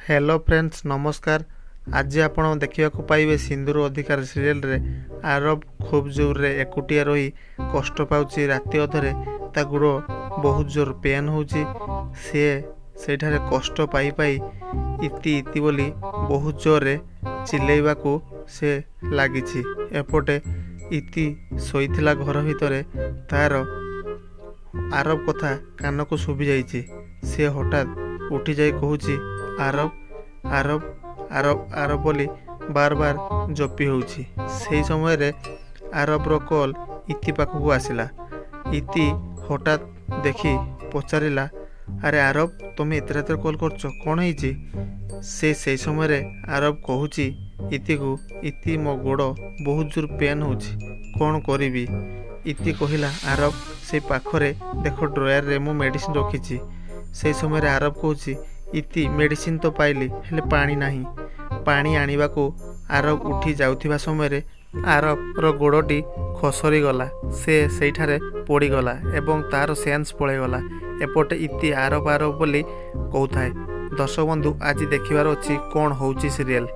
Hello friends, ନମସ୍କାର। ଆଜି ଆପଣ ଦେଖିବାକୁ ପାଇବେ ସିନ୍ଦୁର ଅଧିକାର ସିରିଏଲରେ ଆରବ ଖୁବ୍ ଜୋରରେ ଏକୁଟିଆ ରହି କଷ୍ଟ ପାଉଛି। ରାତି ଅଧରେ ତା ଗୋଡ଼ ବହୁତ ଜୋର ପେନ୍ ହେଉଛି। ସିଏ ସେଇଠାରେ କଷ୍ଟ ପାଇ ପାଇ ଇତି ଇତି ବୋଲି ବହୁତ ଜୋରରେ ଚିଲେଇବାକୁ ସେ ଲାଗିଛି। ଏପଟେ ଇତି ଶୋଇଥିଲା ଘର ଭିତରେ, ତାର ଆରବ କଥା କାନକୁ ଶୁଭିଯାଇଛି। ସିଏ ହଠାତ୍ ଉଠିଯାଇ କହୁଛି, "ଆରବ, ଆରବ, ଆରବ, ଆରବ" ବୋଲି ବାର ବାର ଜପି ହେଉଛି। ସେହି ସମୟରେ ଆରବର କଲ୍ ଇତି ପାଖକୁ ଆସିଲା। ଇତି ହଠାତ୍ ଦେଖି ପଚାରିଲା, "ଆରେ ଆରବ, ତୁମେ ଏତେ ରାତିରେ କଲ୍ କରୁଛ, କ'ଣ ହେଇଛି?" ସେ ସେଇ ସମୟରେ ଆରବ କହୁଛି ଇତିକୁ, "ଇତି, ମୋ ଗୋଡ଼ ବହୁତ ଜୋର ପେନ୍ ହେଉଛି, କ'ଣ କରିବି?" ଇତି କହିଲା, "ଆରବ, ସେଇ ପାଖରେ ଦେଖ, ଡ୍ରୟାରରେ ମୁଁ ମେଡ଼ିସିନ ରଖିଛି।" ସେଇ ସମୟରେ ଆରବ କହୁଛି, "ଇତି, ମେଡ଼ିସିନ ତ ପାଇଲି, ହେଲେ ପାଣି ନାହିଁ।" ପାଣି ଆଣିବାକୁ ଆରବ ଉଠି ଯାଉଥିବା ସମୟରେ ଆରବର ଗୋଡ଼ଟି ଖସରିଗଲା। ସେ ସେଇଠାରେ ପଡ଼ିଗଲା ଏବଂ ତାର ସେନ୍ସ ପଳେଇଗଲା। ଏପଟେ ଇତି ଆରବ ଆରବ ବୋଲି କହୁଥାଏ। ଦର୍ଶକ ବନ୍ଧୁ, ଆଜି ଦେଖିବାର ଅଛି କ'ଣ ହେଉଛି ସିରିଏଲ।